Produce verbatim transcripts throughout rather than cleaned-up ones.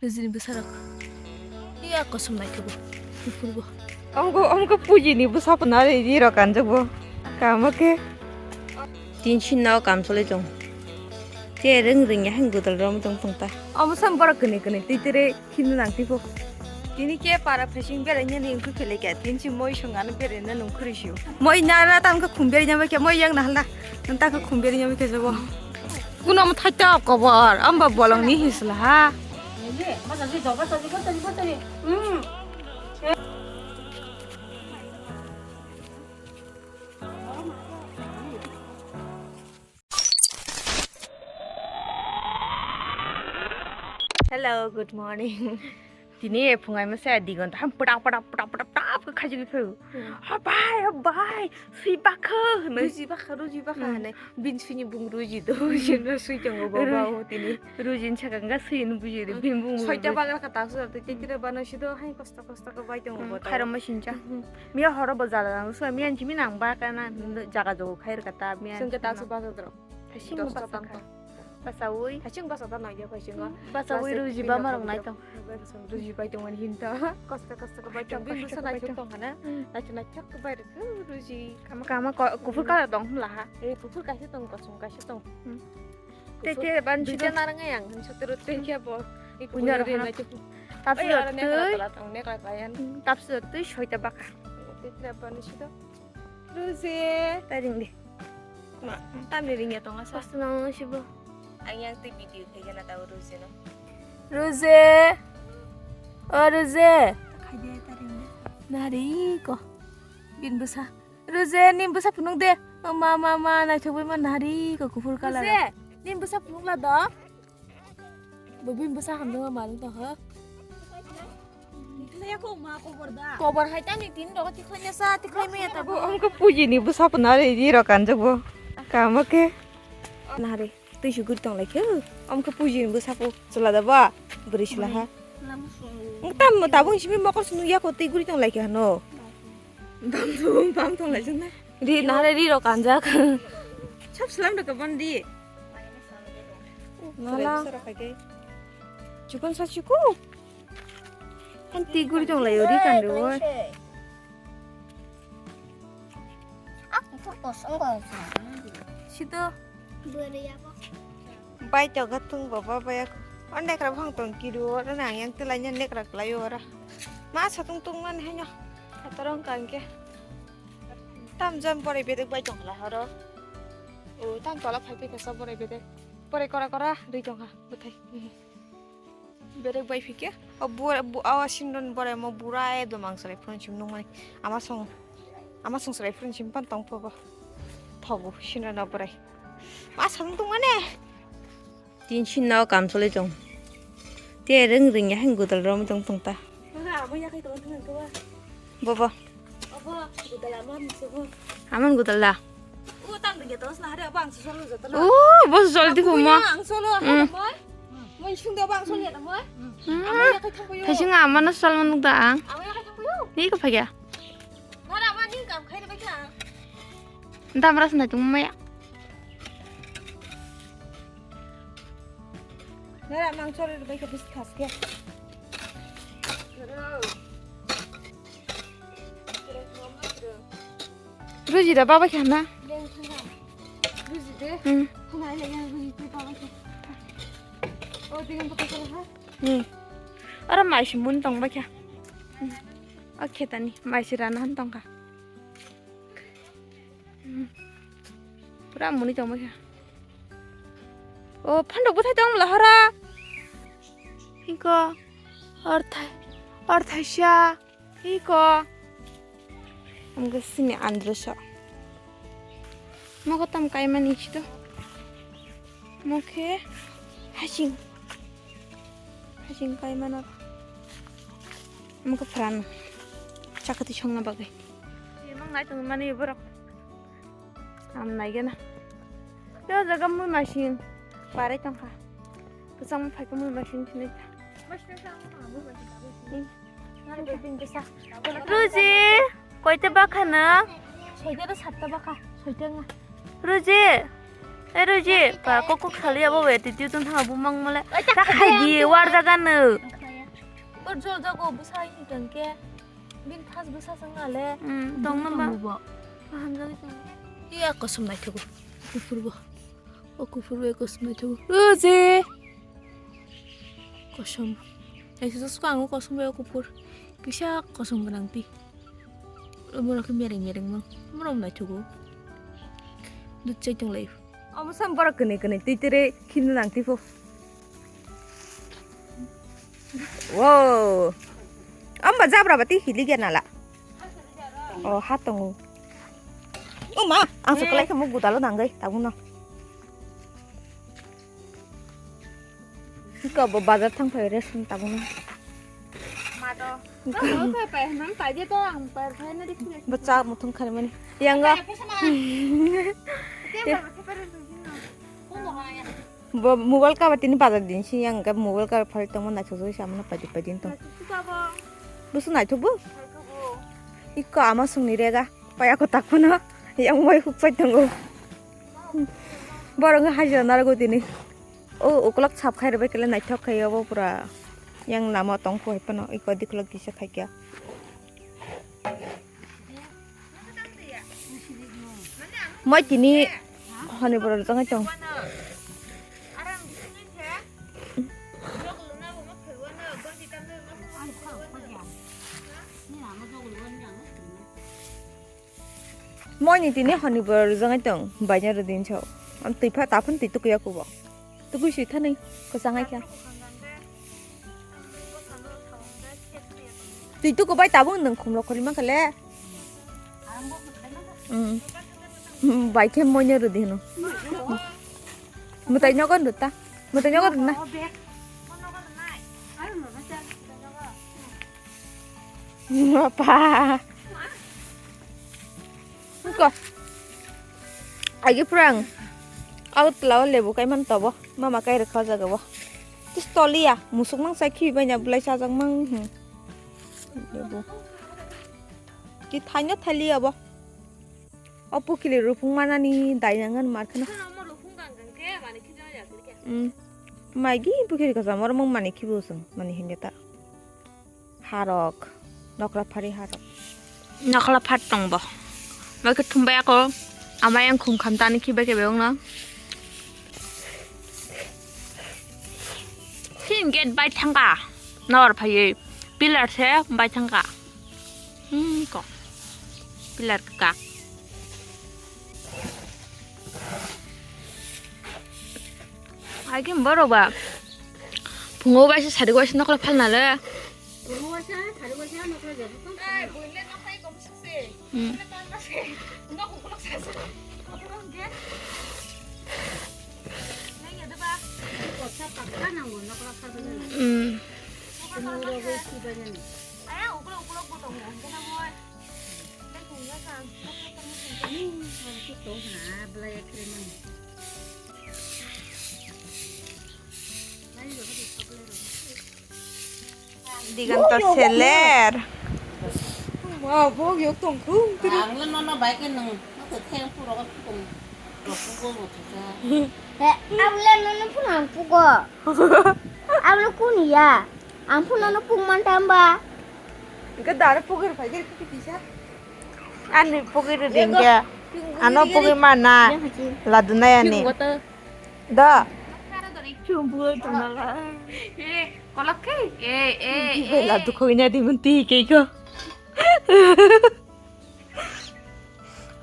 Nijini bwsarok. Iya kosom naikhe bo. Kuphur bo. Omgo, omgo pujini bwsa pwnari riro kanjak bo. Kamo khe. Tinsin no kam choli tong. Te ring ring ya hang gudal rom tong tong ta. Omo sam borok kene kene twi tere khimna nang tipo. Tini khe para phasing beraina ni wngkhe khe lekha. Tinsi moi songano beraina nung khuri sio. Moi nara tang khe khum beraina bai khe moi yang nahalna. Nang ta khe khum beraina bai khe jabo. Kuno mo thaita kobor, amba bolong ni hisla ha. Hello, good morning. Tini phungai masa digon ham pdak pdak pdak pdak tap khe khaji pheu. Hmm. Ha bai, ha bai, sui bakha hwnwi. Ruji bakha, ruji bakha Hmm. hwnwi. Bin sini bung ruji do, sini sui tongo Ruji. baba o tini. Ruji ni saka nga sui ni buji de, bin bung Soita bung. bagar kha taksa, tei tei tira bana sido hai kosto kosto khe bai tongo Hmm, bo khairam tao. ma sincha. Hmm. Miya horo bo jala nang, so miya jimi nang ba kana jaga jogo khair kata miya. Sengke taksa bagar dro. Thasing Dosta basa tangkha. kha. Basawi. Thasing basa ta nang ya, thasing o. Basawi Plastic ruji bin ba rok marok nai tong. Ruji bai tongmani hinta. Kosto kosto khe bai tong. Kosto Bin kosto busa khe bai naithok tong. tong khana. Hmm. Naithok naithok khe bai rok. Ruji. Kama kama ko-, kuphur colour tong hwnla ha. Eh, kuphur kaisa tong, kosom kaisa tong. Hmm. Kuphur. Te te ban Duita sida. narang yang, hinsa tero te khe bo. I Punya kuphur orang re hana. naithok. Tapsi Oi, aro twi. nekra tala tong, nekra kaya. Hmm, tapsi twi soita baka. Te te ban sida. Ruji. Taring di. Ma, tamni ringya tonga sa. Kosto nang sibo. Ang yang tei video khaigena tao Ruji no. Ruji. O Ruji. Khaide taring di. Nari ko. Bin bwsa. Ruji, nim bwsa phunuk de. O ma, ma, ma, naithok bai ma nari ko kuphur colour. Ruji, nim bwsa phunuk la do. Bo bini bwsa hamjak ma manwi tongkha. Kobor hai tani tin rogo tikhlai nasa, tikhlai maya tabo. Omkhe pujini bwsa pwnari riro kanjak bo. Kamo khe. Nahari, twi su guri tong lai khe. Omkhe pujini bwsa po chwla da ba. Bwrwi chwla ha. Tam tabung simi mokol sunu yako twi guri tong lai khe hano. Bam thung, bam thung lai jana. Ri, nahare ri rok kanjak. Sab slam da kaban di. Nala. Sara kage. Chukon sa chuku. Kan ti guri tong lai ri kan ri woi. Aku tuh kosong kosong. Situ. Bari apa? Bai to gatung baba bai aku. Ande kra bhang tong kiru ora nang yang telanya nek rak layo ora. Ma satung tung man hanya. Atorong kangke. Tam jam pore bedek bai tong la horo. O tam tola phai phai kasa pore bedek. Pore kora kora ri tong ha bethai. Bedek bai phike. O bu bu awa simron bore mo bura e do mangsa re phone sim nung mani. Ama song ama song sere phone sim pan tong phobo. Thogo simron o bore. Ma sang tung mane. Tin sin no kam choli tong. Te reng reng ya heng gudal rom tong tong ta. Bobo. Aman gudal da. O, bo joldi humo. Thaising amano salman nukda ang. Ni ko phagya. Damra sna tung maya. Nara mang chori rubai khe bis khas khe. Ruji da baba khe na? Ruji de. Hmm. Khana ile ya ruji te baba khe. O dingan ko pekala ha. Hmm. Ora mai si mun tong ba khe. Hmm. O khe tani mai si rana han tong kha. Hmm. Pura muni tong ba khe. O, phandok bwthai tong mla hora. Hiko. Orthai. Orthai sha. Hiko. Amga sini andro sha. Moko tam kai mani chito. Mokhe. Hasing. Hasing kai mano. Mokhe pran. Chakati songna bagai. Mang nai tong mani borok. Am naigena. Yo jaga mui masing. Parai tongkha. Kwchangma phaikhe mui masing thini. Ruji, koita bakha na? Soita da satta bakha. Soita nga. Ruji. Ero je, pa kok kok sali abo we, titi tun thang abu mang mole. Oi, tak Ta khabe khai di, ang war tu. Jaga no. Kor jol jago, busa ini tangke. Bin phas busa sangale. Hmm, tong nang ba? Tong bo. Paham jagwi tong. Iya, kosom naithogo. Kufur bo. O kufur bo kosom naithogo. O je. Kosom. Ai susu ko ang kosom bo kufur. Kisa kosom gwnang ti. Omorok khe mereng mereng mang. Omorok naithogo. Dut chai tong lai. Omo sam borok kwnwi kwnwi twi tere khimna nang tipo. Wow. Amba jabra bati hili gana la. Oh, ha tongo. O ma, ang se Eh. Kalai khe mo gudalo nangoi, tabukno. Iko bo bazar thang phai rest tabukno. Ma do. Iko. Pai pai, nang pai je to ang pai pai na dik. Bo cha muthung khari mani. Yang ga. Pai, pai, sama. Ite pai, pai, pai, pai, pai. Bo mobile cover tini bazar din si yang ga mobile cover phari tongma naithok jagwi sama na padi padi tong. Naithok si ka bo. Busu naithok bo? Naithok bo. Iko ama songni rega. Paya ko takphano. Yang moi huk pai tongo. Borok wng hajira narwgo tini. O ukolok sap khai rwbai kele naithok khai obo pura. Yang lama tong phai phano iko dikolok kisa khai kya. Moi tini honi borok jangai tong. Moi ni tini honi borok jangai tong, baina rw din so. Am twi pha, taphun twi tukui ya kubo. Tukui si thani, kwchang ai kha. Twi tuku bai tabuk nwng khumlo khorima khale. Mm. Mm, bai khe moino rwdi hino. Mwtai nogo rwta. Mwtai nogo rwna. Apa? Ko. Agi purang. Au tlao lebu kai man tobo. Mama kai rwkha o jaga bo. Tis toliya. Musuk mang chai khibi bai na bulai chajak mang. Hmm. Lebu. Ki thaino thaliya bo. O pukili rupung manani dainangan markhana. Hmm. Maigi pukiri kasa mor mong mani khibu sung mani hinjata. Harok, nokla phari harok. Nokla phat tong bo. Bai khe thumbai ako, ama yang khum kham tani khibai khe bewng no. Sin gate bai thangka, nor phaiwi pillar se bai thangka. Hmm, ko. Pillar ka. Ai khe borok ba. Phungo bai se sari bai se nokla phalna le. Hmm. Hmm. Diganto seller. Ma, bo yok tong khung tiri. Ang le nono bai khe nung, no khe theng puro ko pung. Rok pung ko mo thasa. He, ang le nono pung ang pugo. Ang le kun ya. Ang pung nono pung man tamba. Ke dara pugir phai kiri kiri kisa. Ani pugir dingya. Ano pugir mana? Laduna ya ni. Da. Chumbu tana la. Eh, kolak kai. Eh, eh, eh. Ladu khoi na di munti ke ko.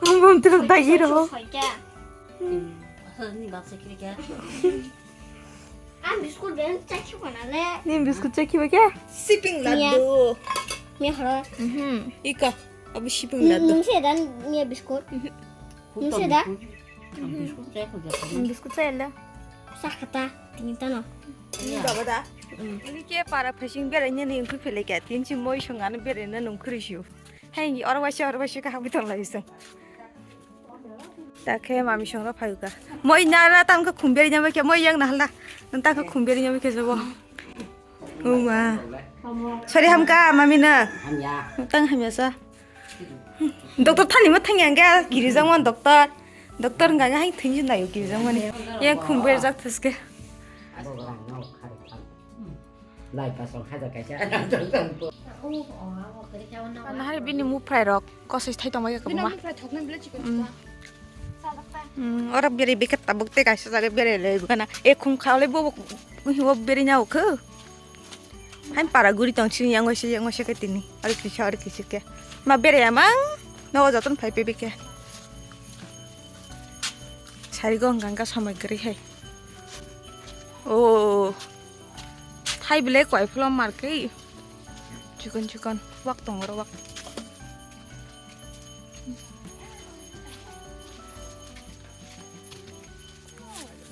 Bum tu dagi ro. Ni baksa kiri kya? Ang biskut ben chakhi bana le. Ni biskut chakhi ba kya? Siping laddu. Mi horo. Mhm. Ika, abu siping laddu. Nung se dan ni biskut. Nung se da? Biskut chai ko jata. Biskut chai le. Sakata, tingin tano. Ni baba da. Ni ke para phasing berai ni ni ungkhu phele kya? Tin si moi sung ano berai na nung khuri siu. Hai, oro waisa, oro waisa kaham tong lai sung. Ta khe mami songra phai ka. Moi nara tang khe khumberi nyamai khe moi yang nahal na. Nang tang khe khumberi nyamai khe jabo. Uma. Sari hamka mami na. Hamya. Tang hamya sa. Doctor thani ma thang yang ga giri jang wan doctor. Doctor hwnkha khe hai thwinai naio kijak mani. Yang khum berjak thwske. Lai pasang hajar kaisa. Nahari bini muprai rok kosoi thai tongmai khe kwbangma. Hmm. Hmm, oro beri biket tabuk te kaisa jaga beri le gana. E khum khale bo hiwo beri nya ukho. Hai para guri tong sini yang waisa yang waisa ke tini. Oro kisa oro kisa ke. Ma beri amang no joton phai pe bike. Sari go hwnkha hwnkha samai kwrwi hai. Oh. Thai belai kwai phulom markhe. Chikon chikon wak tong oro wak.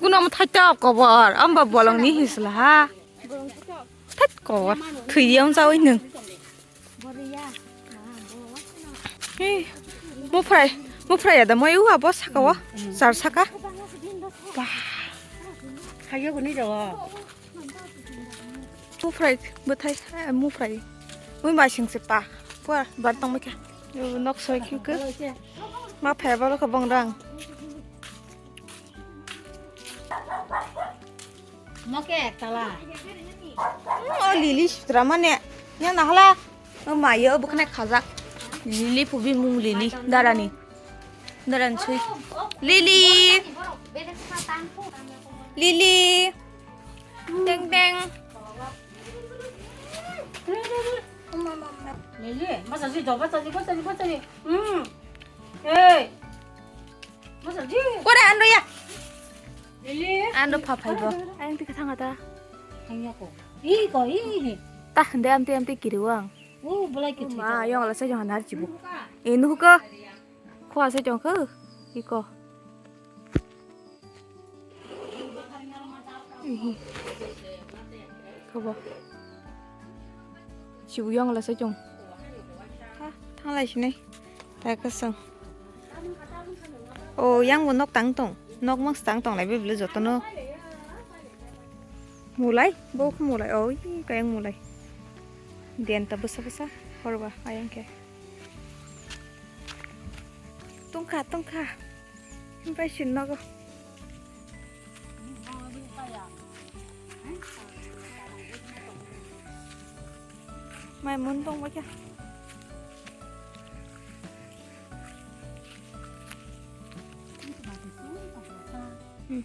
Kuno mo thai tap kobor, amba bolong ni hisla ha. Thai kobor, thwi yang jawi nung. Hey, muprai, muprai ada moi uwa bo saka wo, sar saka. Bah. Hayo guni jawa. Muprai, bwthai, eh, muprai. Ui masing se pa. Pua, bar tong mekha. Yo, nok soi kyu ke. Ma phai balo ka bong rang. Mo ke tala. Hmm, o lili sutra mane. Nya nahla. O mayo bukne khajak. Lili phubi mung lili darani. Darani sui. Lili. Lili. Teng teng. Lili, masa ji do, masa ji, masa ji, masa ji. Hmm. Hey. Masa ji. Kore ando ya. Lili. Ando pha phai bo. Ayang tika thanga ta. Thangya ko. I ko, i. Ta hande amte amte kiriwang. Oh, bolai ke. Ma, yong la sa jong hanar chibu. E nuhu ko. Khua se chong khe, iko. Ihi. Khobo. Chibu yong la se chong. Ha, thanglai sinai. Tai kasang. O, yang bo nok tang tong. Nok mang tang tong lai be bele jotono. Mulai, bo khe mulai. O, iko yang mulai. Diyan ta bwsa bwsa. Horba, ayang khe. Tungkha, tungkha. Bai sin nogo. Mai mun tong bai kha. Hmm.